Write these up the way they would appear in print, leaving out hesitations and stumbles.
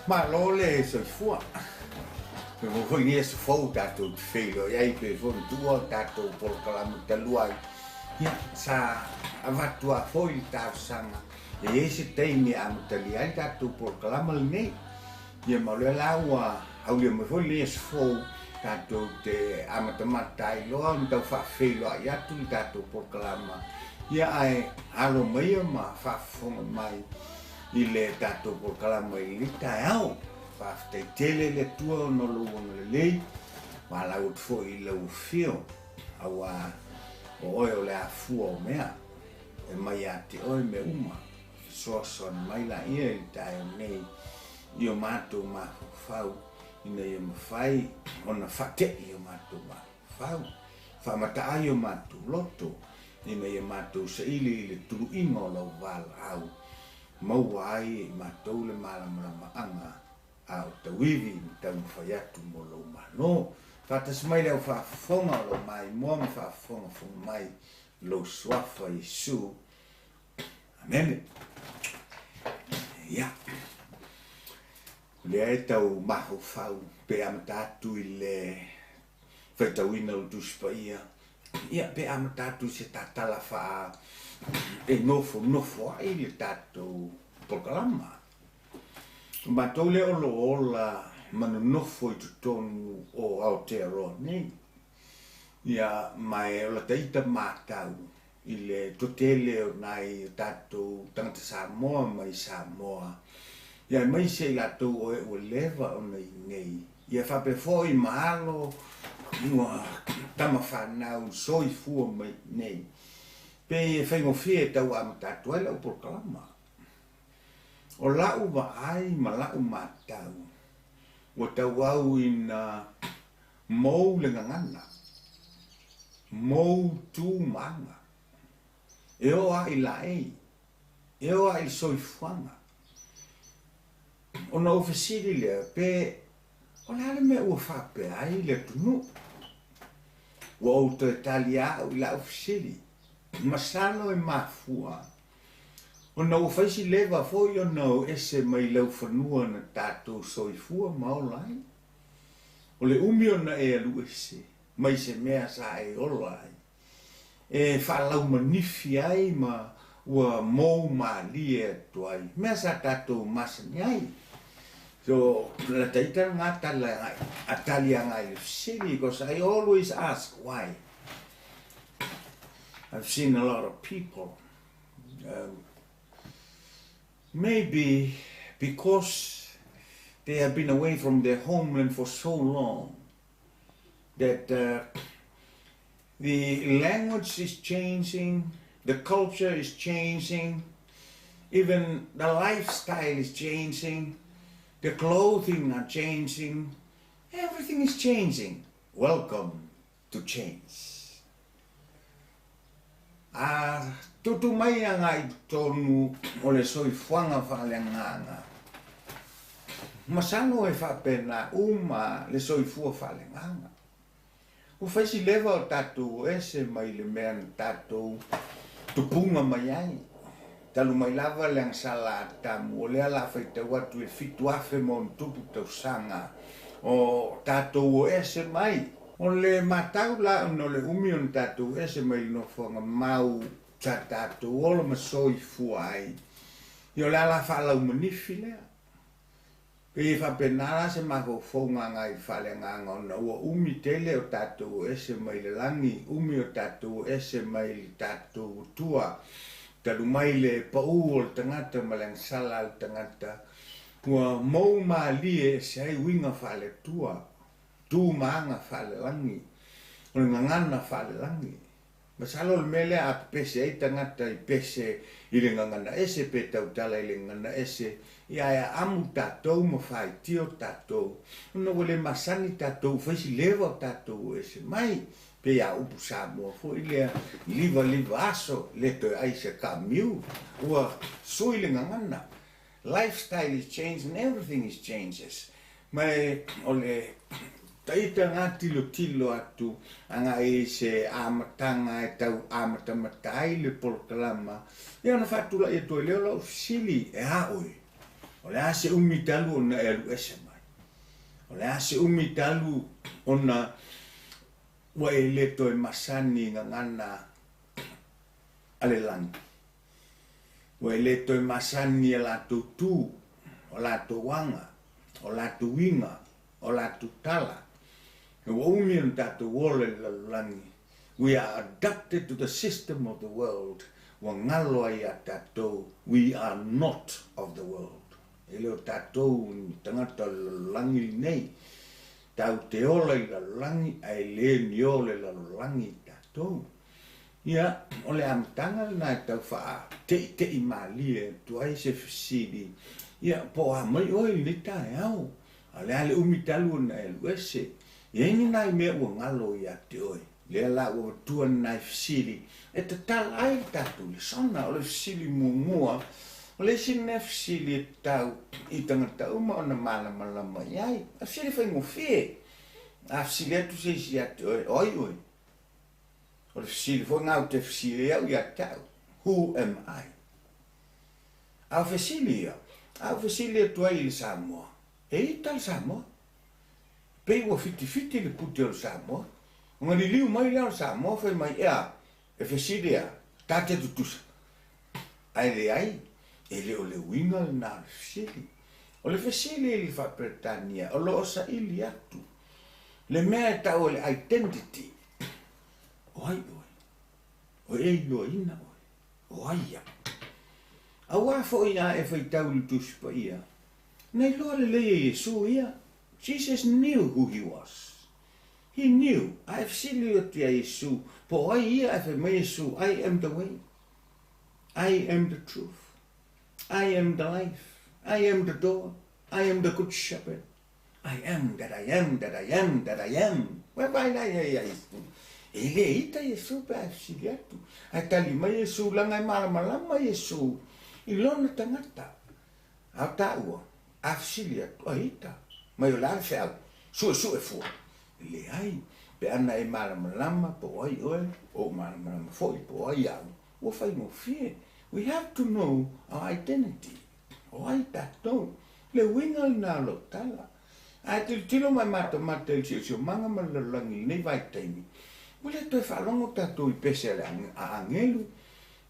Malo le soifua. Pe mo foi ni aso fou tatou te feiloai ai pe foi na tuua o tatou polokalame talu ai. Ia, sa avatu lava foi le talosaga e i ai se taimi e amatalia ai le tatou polokalama lenei. Ia ma o lea la ua aulia mai foi lenei aso fou tatou te amatamata ai loa ona tau faafeiloai atu le tatou polokalama. Ia ae alo maia ma faafofoga mai i le tatou polokalama i lenei taeao. Faafetai tele le Atua ona o lou agalelei, valaau atu foi i lau afio, auā o oe o le afua o mea, e mai ia te oe mea uma. Fesoasoani mai laia i le taeao nei i o matou mafaufau ina ia mafai ona faate'i i o matou mafaufau, faamata ai o matou loto ina ia matou saili i le tuluiga o lau valaau, maua ai e i matou le malamalamaaga a o tauivi ma taumafai atu mo lou Malo. Faatasi mai le au faafofoga o lou maimoa ma faafofogafoga mai lou Suafa Iesu. Amene. Ia. O lea e tau mafaufau pe amata atu i le faitauina o le Tusi Paia, ia pe amata atu i se tatala faa e nofonofo ai le tatou polokalama. O matou lea o lo o ola ma nonofo i totonu o Aotearoa nei, ia ma e o lata ita matau i le toatele o nai o tatou tagata Samoa mai Samoa, ia aemaise i latou o e ua leva ona i inei, ia faapea foi ma alo ua tama fanau soifua mai inei, pei e faigofie e tau amata atu ai lau polokalama. O la'u vaai ma la'u matau, ua tauau ina mou le gagana, mou tu ma aga, e oo a i laei, e oo a i le soifuaga. Ona ou fesili lea, pe o le a le mea ua faapea ai le atunuu? Ua ou toe tali a au i la'u fesili, masalo e mafua ona ua fai si leva foi ona o ese mai laufanua na tatou soifua ma ola ai. O le umi ona e alu ese mai se mea sa e ola ai, e faalaumanifi ai ma ua mou malie atu ai mea sa tatou masani ai. So, lata ita lena tala a tali agai i le fesili, because I always ask why. I've seen a lot of people um, maybe because they have been away from their homeland for so long that uh, the language is changing, the culture is changing, even the lifestyle is changing, the clothing are changing, everything is changing. Welcome to change. A tutu mai agai totonu o le soifuaga faaleagaga, masalo e faapena uma le soifua faaleagaga. Ua fai si leva o tatou ese mai le mea na tatou tupuga mai ai. Talu mai lava le agasala a Atamu, o lea la faitau atu i le 7,000 ma ono tupu tausaga o tatou o ese mai. O le matau la ona o le umi ona tatou ese mai le nofoaga mau sa tatou ola ma soifua ai, ia o le ala faalaumanifi lea. Pei e faapena la se mafaufauga agai i le faaleagaga ona ua umi tele o tatou o ese mai le lagi, umi o tatou o ese mai le tatou Atua, talu mai le pau o le tagata ma le agasala a le tagata, ua mou malie ese ai uiga faale-Atua, tu ma aga faalelagi, o le gagana faalelagi. Masalo o le mea lea a pepese ai tagata i pese i le gagana ese pe tautala i le gagana ese, ia ae amu tatou ma faitio tatou, ona ua le masani tatou, ua fai si leva o tatou o ese mai. Pei a upu Samoa foi lea, liva liva aso, le toe ai se kamiu, ua sui le gagana. Lifestyle is changed and everything is changes. Ma o le. Taita nga tilotilo atu agai i se amataga e tau amatamata ai le polokalama, ia ona faatulai atu ai lea o lau fesili, E a oe? O le a se umi talu ona e alu ese mai? O le a se umi talu ona ua e le toe masani i gagana a le lagi? Ua e le toe masani i a latou tu, o latou aga, o latou uiga, o latou tala. Ua umi ona tatou ola i le lalolagi, we are adapted to the system of the world, ua galo ai ia tatou, we are not of the world. E le o tatou ni tagata o le lalolagi lenei. Tatou te ola i le lalolagi, ae le ni o le lalolagi i tatou. Ia, o le amataga lena e tau faateʻiteʻi malie atu ai se fesili, ia, po o a mai oe i lenei taeao? A o le a le umi talu ona e alu ese? E i ai ni nai mea ua galo ia te oe? Lea la ua matua ni nai fesili e tatala ai le tatou lesona. O le fesili muamua, o le isi mea fesili e tatau i tagata uma ona malamalama i ai, o le fesili faigofie. A fesili atu se isi ia te oe, o ai oe? O le fesili foi lena ou te fesili ai au ia te au, Who am I? A o fesili ia, a ou fesili atu ai i le Samoa, e ita le Samoa. Pei ua fitifiti le pute o le Samoa. Ona liliu mai lea o le Samoa fai mai, ea, e fesili ea, ta te tutusa. Ae leai, e le o le uiga lena o le fesili. O le fesili i le Faa-Peretania, o lo o saili atu le mea e tau o le identity. O ai oe? O e iloaina oe? O ai au? Aua foi a e faitau i le Tusi Paia, na iloa lelei e Iesu ia. Jesus knew who he was. He knew. A e fesili atu iā Iesu, po o ai ia, ae fai mai Iesu, I am the way. I am the truth. I am the life. I am the door. I am the good shepherd. I am that I am that I am that I am. Ua vaai la ia ia Iesu. E le ita Iesu pe a e fesili atu. Ae tali mai Iesu leaga e malamalama Iesu i lona tagata. A o taua, a fesili atu, a ita, mai o le a le feau, suesue fua. Leai, pe ana e malamalama po o ai oe, ou malamalama foi po o ai au, ua faigofie. We have to know our identity. O ai tatou? Le uiga lena o lau tala. A e tilotilo mai matamata i le siosiomaga ma le lalolagi i lenei vaitaimi, ua le toe faalogo tatou i pese a le a agelu,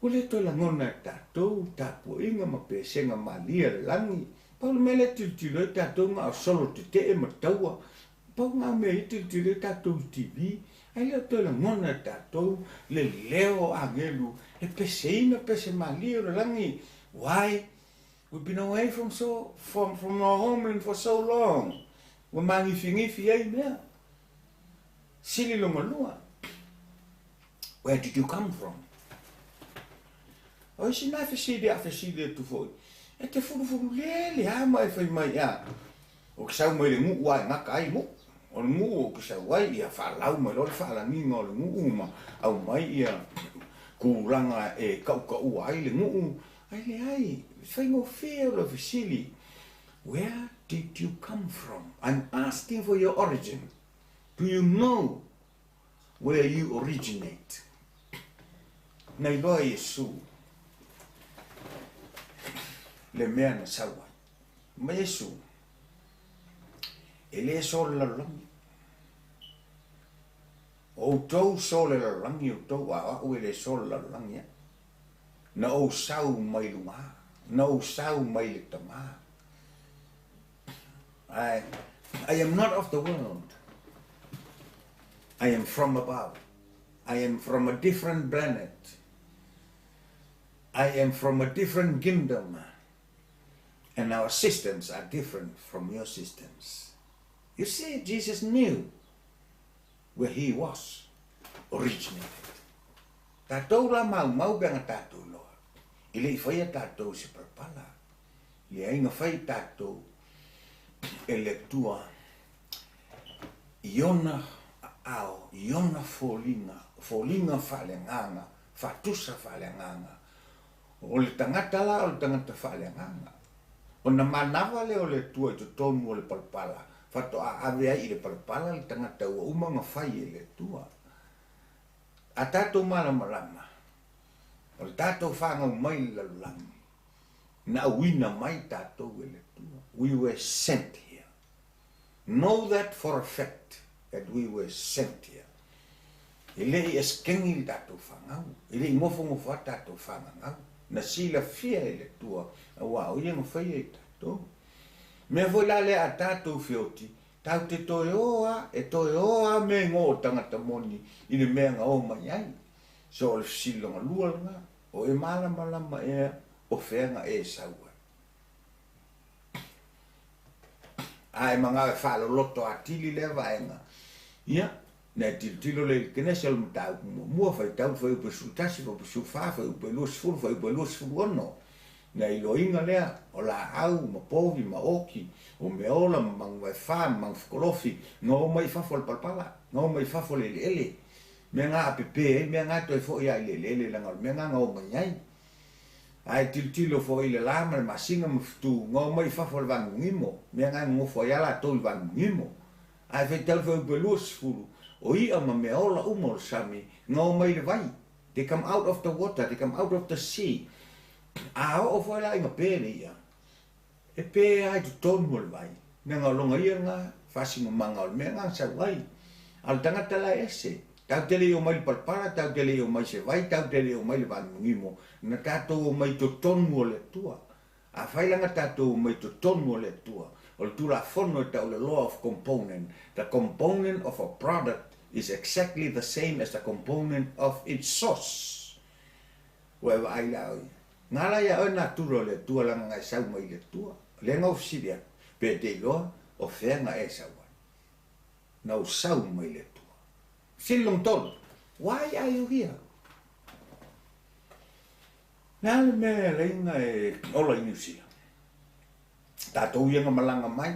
ua le toe lagona e tatou tapuaiga ma pesega malie a le lagi. Pau le mea lea e tilotilo ai tatou na o solo tetee ma taua, pau na o mea ia e tilotilo ai tatou i le TV, ae le o toe lagona e tatou le leo o agelu e peseina pese malie o le lagi. Why? We've been away from so from from our homeland for so long. Ua māgifigifi ai mea. Sili loma lua. Where did you come from? O isi nā fesili a fesili atu foi. E te furufuru lele a ma e fai mai a. O ke sau mai le nguʻu a e gata ai nguʻu. O le nguʻu o ke sau ai ia faalau mai loa le faalagiga o le nguʻu ma aumai ia tulaga e kaʻukaʻua ai le nguʻu. Ae leai, faigofie o lau fesili, Where did you come from? I'm asking for your origin. Do you know where you originate? Na iloa Iesu le mea na sau ai. Ma Iesu, e le so le lalolagi. O outou so le lalolagi outou, a o a'u e le so le lalolagi a'u. Na ou sau mai luga, na ou sau mai le Tama. I, I am not of the world. I am from above. I am from a different planet. I am from a different kingdom. And our systems are different from your systems. You see, Jesus knew where he was originated. Tatou la maumau pe ana tatou loa. E le i faia tatou i se palapala. Leai na fai tatou e le Atua i ona aao, i ona foliga, foliga faaleagaga, faatusa faaleagaga. O le tagata la o le tagata faaleagaga. Ona manava lea o le Atua i totonu o le palapala. faatoa ave ai i le palapala le tagata ua uma ona fai e le Atua. A tatou malamalama, o le tatou fanau mai i le lalolagi, na auina mai tatou e le Atua. We were sent here. Know that for a fact that we were sent here. E le i esekengi le tatou fanau, e le i nofonofo lava tatou fagagau. Na silafia e le Atua aua o Ia na faia i tatou. Mea foi la lea a tatou feoti, tatou te toe o a, e toe o a mea i o tagata moni i le mea na o mai ai. So o le fesili lona lua lena, o e malamalama ea o fea na e sau ai? A e manao e faaloloto atili lea vaega, ia, na e tilotilo lea i le Kenese o le mataupu muamua, faitau le fuaiupu e 11, fuaiupu 14, fuaiupu e 20, fuaiupu e 26. Na iloaina lea o laau ma povi ma oki, o meaola ma manuvaefa ma manufekolofi, na o mai i fafo o le palapala, na o mai i fafo o le eleele. Mea na a pepe ai, mea na toe foi lava i le eleele, leaga o le mea na na o mai ai. Ae tilotilo foi i le la ma le masina ma fetu, na o mai i fafo o le vagiogimo, mea na e nonofo ai lava latou i le vagiogimo. Ae faitau le fuaiupu e 20, o i'a ma meaola uma o le sami, na o mai i le vai, they come out of the water, they come out of the sea. A oo foi la ina pe le i'a, e pe lava i totonu o le vai, leaga o lona ia lena faasinomaga o le mea lena na sau ai. A o le tagata la e ese, tatou te le i omai i le palapala, tatou te le i omai i se vai, tatou te le i omai i le vagiogimo, na tatou omai i totonu o le Atua. Afai la na tatou omai i totonu o le Atua, o le Tulafono e tau le law of component, the component of a product is exactly the same as the component of its source. Ua e vaai la oe ia. Nga la ia oe natura o le Atua leaga na e sau mai i le Atua. O lea na ou fesili atu, pe e te iloa o fea na e sau ai. Na ou sau mai le Atua. Fesili lona tolu, Why are you here? Le a le mea e alai na e ola i Niu Sila? Tatou ia na malaga mai,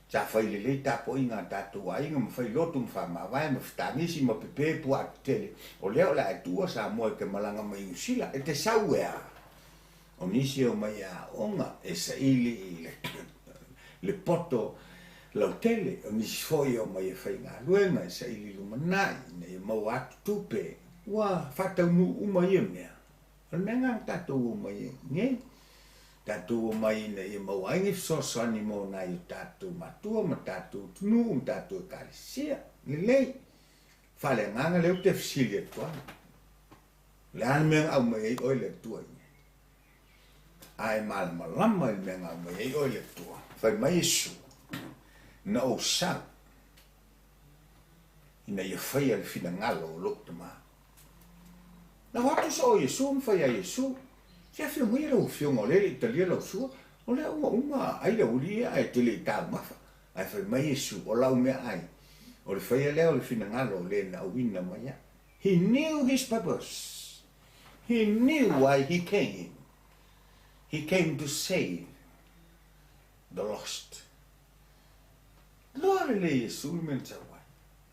sa fai lelei tapuaiga a tatou aiga ma fai lotu ma faamavae ma fetagisi ma pepe puaa tetele, o lea o le a e tuua Samoa e te malaga mai i Niu Sila, e te sau e a? O nisi e omai e aoga, e saili i le poto lautele, o nisi foi e omai e faigaluega, e saili lumanai ina ia maua atu tupe. Ua faataunuu uma ia mea. O le mea lena na tatou omai ai nei. Tatou omai ina ia maua ai ni fesoasoani mo nai o tatou matua ma tatou atunuu ma tatou ekalesia. Lelei. Faaleagaga lea ou te fesili atu ai. O le a le mea na aumai ai oe le Atua i nei? A e malamalama i le mea na aumai ai oe le Atua, fai mai Iesu, Na ou sau ina ia faia le finagalo o lou Tama. Na o atu soo Iesu ma fai ia Iesu, Se afio mai e lau Afioga o lea e le i talia lau sua, o lea ua uma ai le uli ia ae te le i taumafa. Ae fai mai Iesu, O lau meaai, o le faia lea o le finagalo o le na auina mai au. He knew his purpose. He knew why he came. He came to save the lost. Loa lelei Iesu le mea na sau ai.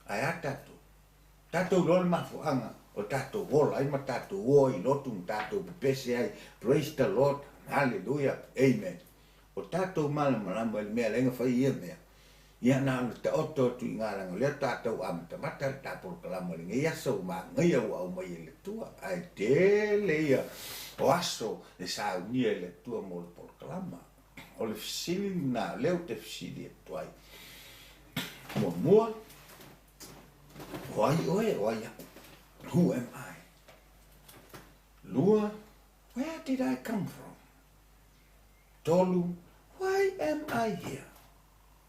Ae a tatou? Tatou iloa le mafuaaga o tatou ola ai ma tatou o ai i lotu ma tatou pepese ai, Praise the Lord, Hallelujah, Amen. O tatou malamalama i le mea lea na fai ia mea, ia na ona taoto atu i ina leaga o lea tatou amatamata le ta polokalama i lenei aso ua manaia ua aumai e le Atua, ae tele ia o aso e saunia e le Atua mo le polokalama. O le fesili lena o lea ou te fesili atu ai. Muamua, o ai oe, o ai au? Who am I? Lua, where did I come from? 3, Why am I here?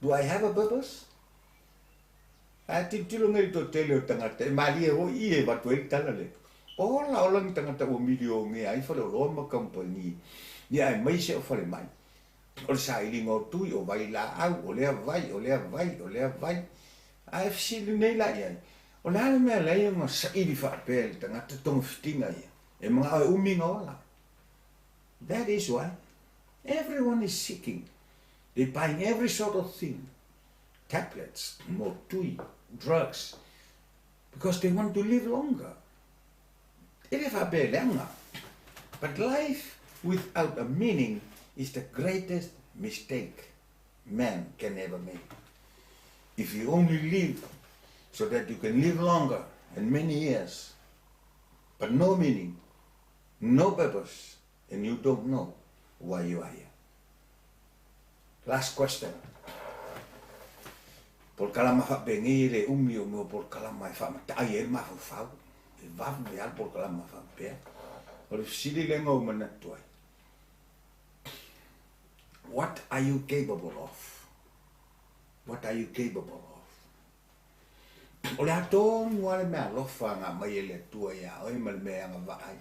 Do I have a purpose? Ae tilotilo nei i le toatele o tagata e malie hoi i e avatu ai le tala lea. Ola ola ni tagata ua milionea ai faleoloa ma kamupani, ia aemaise o falemai. O le sailiga o tui, o vailaau, o lea vai, o lea vai, o lea vai. Ae fesili nei la i ai, o le a le mea leai ona saili faapea i le tagata togafitiga ia, e manao e umi ona ola? That is why everyone is seeking, they buying every sort of thing, tablets, motui, drugs, because they want to live longer. E le faapea e leaga, but life without a meaning is the greatest mistake man can ever make. If you only live so that you can live longer and many years, but no meaning, no purpose, and you don't know why you are here. Last question. Polokalama faapenei e le umi o mea o polokalama e faamata'i ai le mafaufau. E vave lava le polokalama faapea. O le fesili lea na ou manatu ai, What are you capable of? What are you capable of? O le a tonu lava le meaalofa na aumai e le Atua iā oe ma le mea e agavaa ai.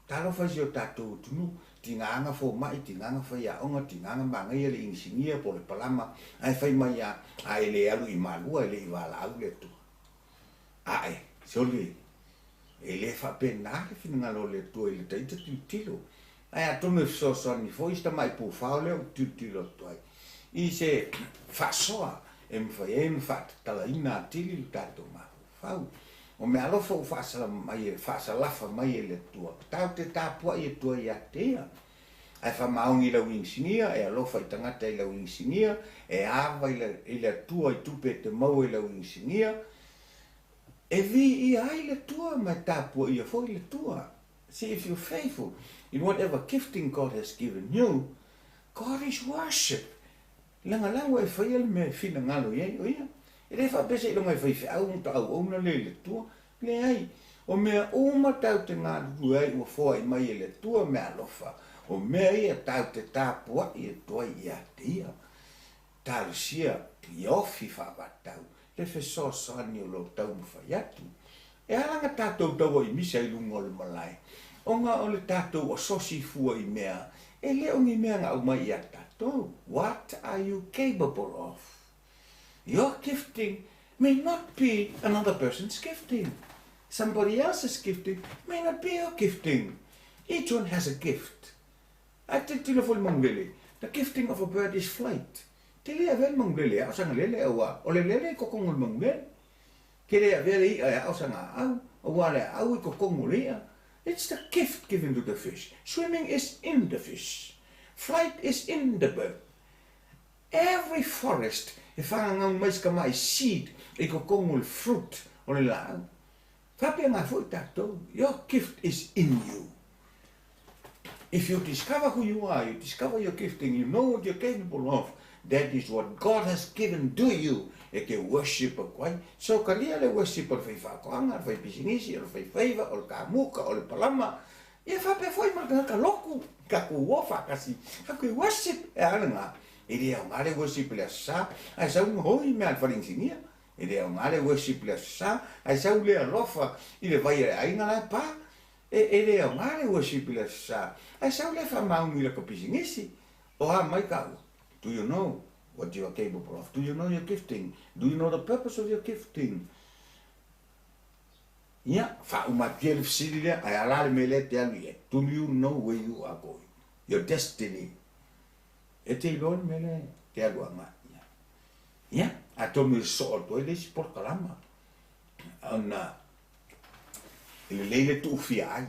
Talofa i si o tatou atunuu, tiga na fomai, tiga na faiaoga, tiga na manaia le inisinia po o le palama, ae fai mai lava, a e le alu i Malua e le i valaau le Atua. Ae, sole, e le faapena le finagalo o le Atua i le ta ita tilotilo. Ae atonu e fesoasoani foi si tamai pufao lea ou te tilotilo atu ai i se faasoa e mafai ai ona faatatalaina atili lo tatou mafaufau. O meaalofa ua faasala mai e faasalafa mai e le Atua, tatou te tapuai atu ai ia te Ia. Ae faamaoni i lau inisinia, e alofa i tagata i lau inisinia, e ava i le Atua i tupe e te maua i lau inisinia, e viia ai le Atua ma e tapuaia foi le Atua. See if you're faithful in whatever gifting God has given you, God is worship. Leaga la ua e faia le mea e finagalo i ai o ia. E le faapea seiloga e faifeau ona auauna lea i le Atua. Leai. O mea uma tatou te galulue ai ua foai mai e le Atua meaalofa. O mea ia tatou te tapuai atu ai ia te Ia. Talosia i ofi faavatau le fesoasoani o lo o taumafai atu. E ala ona tatou tauai misa i luga o le malae, ona o le tatou asosi fua i mea e le o ni mea na aumai ia tatou. What are you capable of? Your gifting may not be another person's gifting. Somebody else's gifting may not be your gifting. Each one has a gift. Ae tilotilo foi le manulele, the gifting of a bird is flight. Te le avea le manulele e ao sana lele aua o le lele e kokogo le manulele. Ke le avea le i'a e ao sana aau aua le aau e kokogo le i'a. It's the gift given to the fish. Swimming is in the fish. Flight is in the bird. Every forest e whangangau mai se tamai seed e kokogo le fruit o le laau. Faapena foi tatou, your gift is in you. If you discover who you are, you discover your gifting, you know what you're capable of, that is what God has given to you e te worship atu ai. So kalia le worship o le faifaatoaga, o le faipisinisi, o le faifaiva, o le kamuka, o le palama, ia faapea foi ma le tagata lotu, tatou o faatasi, tatou te worship, e a lena? E le aoga le worship i le Aso Sa, ae sau hoi mea a le fale inisinia. E le aoga le worship i le Aso Sa, ae sau le alofa i le vai a le aiga la e pa. E, e le aoga le worship i le Aso Sa, ae sau le faamaoni i laka pisinisi. O a mai ka ua? Do you know what you are capable of? Do you know your gifting? Do you know the purpose of your gifting? Ia, faauma atu ia le fesili lea, ae a la le mea lea e te alu i ai? Do you know where you are going? Your destiny. E te iloa le mea lea e te alu agai i ai. Ia, atonu e sosoo atu ai le isi polokalama, ona e lelei le tuufia ai,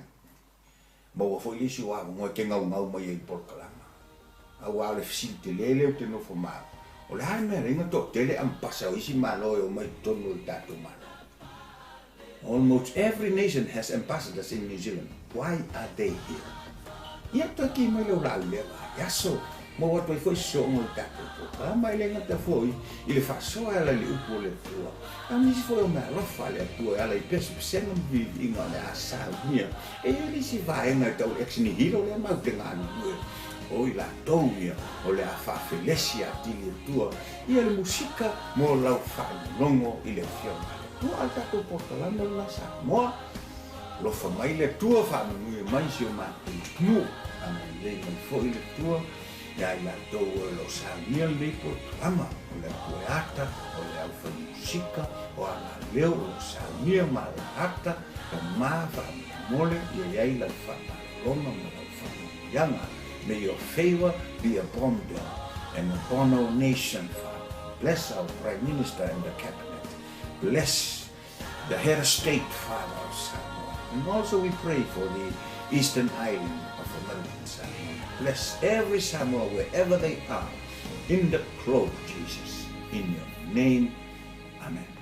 maua foi le isi o avanoa e te naunau mai ai i le polokalama. Aua o le fesili tele lea ou te nofo ma au, o le a le mea e ala ai ona toatele ambasa o isi Malo e omai i totonu o le tatou Malo? Almost every nation has ambassadors in New Zealand, why are they here? Ia toe kī mai lau laau i lea vaiaso, maua atu ai foi se sooga o le tatou polokalama, e le gata foi i le faasoa e ala i le upu o le Atua, a o nisi foi o meaalofa a le Atua e ala i pesepesega ma viiviiga o le a saunia. E i ai le isi vaega e tau le ex nihilo lea mau te galulue o i latou ia o le a faafelesi atili Atua ia le musika mo lau faalogologo i le Afioga a le Atua. A o le tatou polokalame lena Samoa, alofa mai le Atua, faamanuia mai si o matou atunuu, agalelei mai foi le Atua ia i latou o lo o saunia lenei polokalama, o le au pueata, o le au fai musika, o ana leo o lo o saunia ma alahata, tama faamolemole ia i ai lau faamalologa ma lau faamanuiaga. May your favour be upon them and upon our nation, Father. Bless our Prime Minister and the Cabinet. Bless the head of state, Father of Samoa. And also we pray for the Eastern Island of American Samoa. Bless every Samoa wherever they are in the globe, Jesus. In your name. Amen.